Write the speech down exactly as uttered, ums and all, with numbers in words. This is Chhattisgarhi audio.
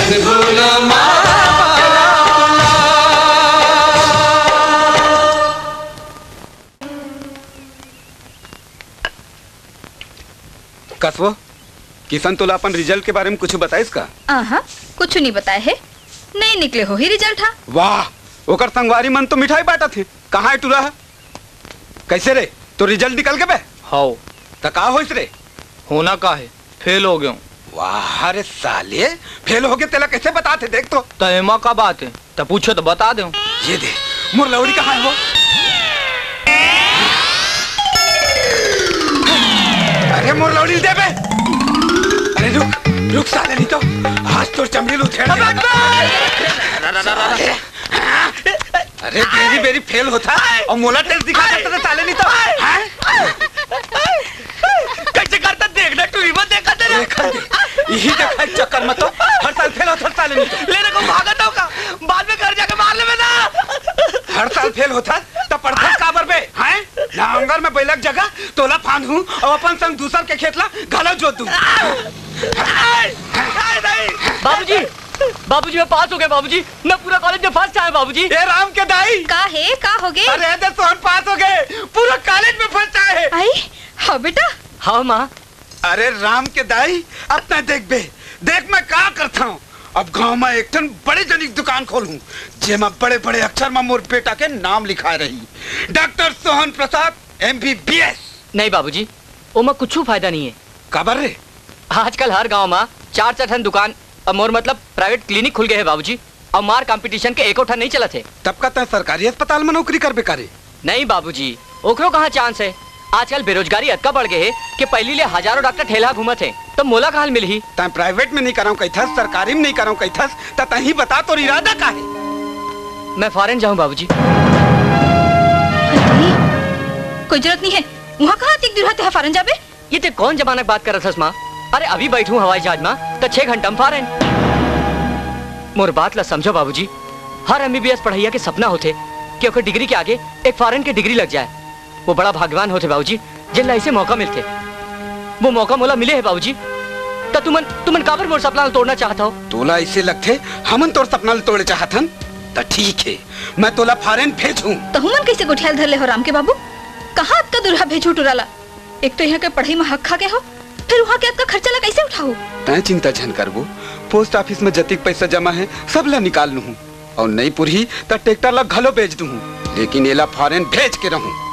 कस वो, किशन तोला अपन रिजल्ट के बारे में कुछ बताइस का? आहा, कुछ नहीं बताए हे। नहीं निकले होही रिजल्ट हा। वाह, ओकर संगवारी मन तो मिठाई बांटत हे। कहाँ हे टूरा हा? कैसे रे, तो रिजल्ट निकल गे बे? हाव। त का होइस रे? होना का हे, फेल हो गेंव। वाह रे साले, फेल होगे तेला कैसे बतात हे, देख तो। त एमा का बात हे, त पूछे त बता देंव। ये दे, मोर लौड़ी कहाँ हे वो? अरे मोर लौड़ी दे बे। अरे रुक, रुक साले, नहीं तो आज तोर चमड़ी ल उधेड़ देंव। अबे! साले। अरे बेरी बेरी फेल होथा अउ मोला टेस्ट दिखा सकत हे साले, नहीं तो। हैं? कैसे करता देखना, टूरी मत देखा तेरा। देखा दे। यही देखा, एक चक्कर में तो हर साल फेल होथा साले, नहीं तो। ले रे को भागत हो का? बाद में घर जाके मार लेबे ना। हर साल फेल होथा त पढ़थस काबर बे? हैं? नांगर में बैलक जगह तोला फांदहूं अउ अपन संग दूसर के खेत ला घलो जोत दूं। बाबूजी, बाबूजी, मैं पास हो गया बाबूजी, मैं पूरा कॉलेज में फर्स्ट आया बाबूजी। ए राम के दाई। का हे, का होगे? अरे दे सोहन पास हो गए, पूरा कॉलेज में फर्स्ट आए हे। आई, हाँ बेटा। हाँ माँ। अरे राम के दाई, अपना देख बे, देख मैं का करता हूँ। अब गांव में एक ठन बड़े जनी दुकान खोलहूँ, जेमा बड़े बड़े अक्षर में मोर बेटा के नाम लिखाए रही, डॉक्टर सोहन प्रसाद एमबीबीएस। नहीं बाबूजी, ओमा कुछ फायदा नहीं है। काबर रे? आजकल हर गांव में चार चार ठन दुकान, अउ मोर मतलब प्राइवेट क्लिनिक खुल गए हे बाबूजी, अउ मार कंपटीशन के एको ठन नहीं चलत हे। तब का तैं सरकारी अस्पताल में नौकरी करबे का रे? नहीं बाबूजी, ओकरो कहाँ चांस हे। आजकल बेरोजगारी अतका बढ़ गए हे कि पहली ले हजारों डॉक्टर ठेलहा घूमत हे, त मोला कहाँ मिलही? तैं प्राइवेट में नहीं कराऊं कहिथस, सरकारी में नहीं कराऊं कहिथस, त तहीं बता तोर इरादा का हे? मैं फॉरेन जाऊं बाबूजी। अरे, कोई जरूरत नहीं है, वहाँ कहाँ अतिक दूर है, तैं फॉरेन जाबे? ये तैं कौन जमाना के बात करत हस माँ? अरे अभी बैठूं हवाई जहाज में त छह घंटा में फॉरेन। मोर बात ला समझो बाबूजी, हर एमबीबीएस पढ़इया के सपना होथे कि ओकर डिग्री के आगे एक फॉरेन के डिग्री लग जाए। वो बड़ा भाग्यवान होथे बाबूजी, जेन ला ऐसे मौका मिलथे। वो मौका मोला मिले हे बाबूजी। त तुमन, तुमन काबर मोर सपना ला तोड़ना चाहत हो? तोला ऐसे लगथे हमन तोर सपना ला तोड़े चाहत हन? त ठीक हे, मैं तोला फॉरेन भेजहूं। तहु मन कैसे गोठियाल धर ले हो राम के बाबू? कहाँ अतका दूर भेजहू टूरा ला? एक तो यहाँ के पढ़ाई में हक खा गए हो, फिर वहाँ के अतका खर्चा ला कैसे उठाहू? तैं चिंता झन करबो, पोस्ट ऑफिस में जतिक पैसा जमा हे, सब ला निकाल लूहूं। अउ नहीं पुरही त ट्रैक्टर ला घलो बेच दूहूं, लेकिन एला फॉरेन भेज के रहूं।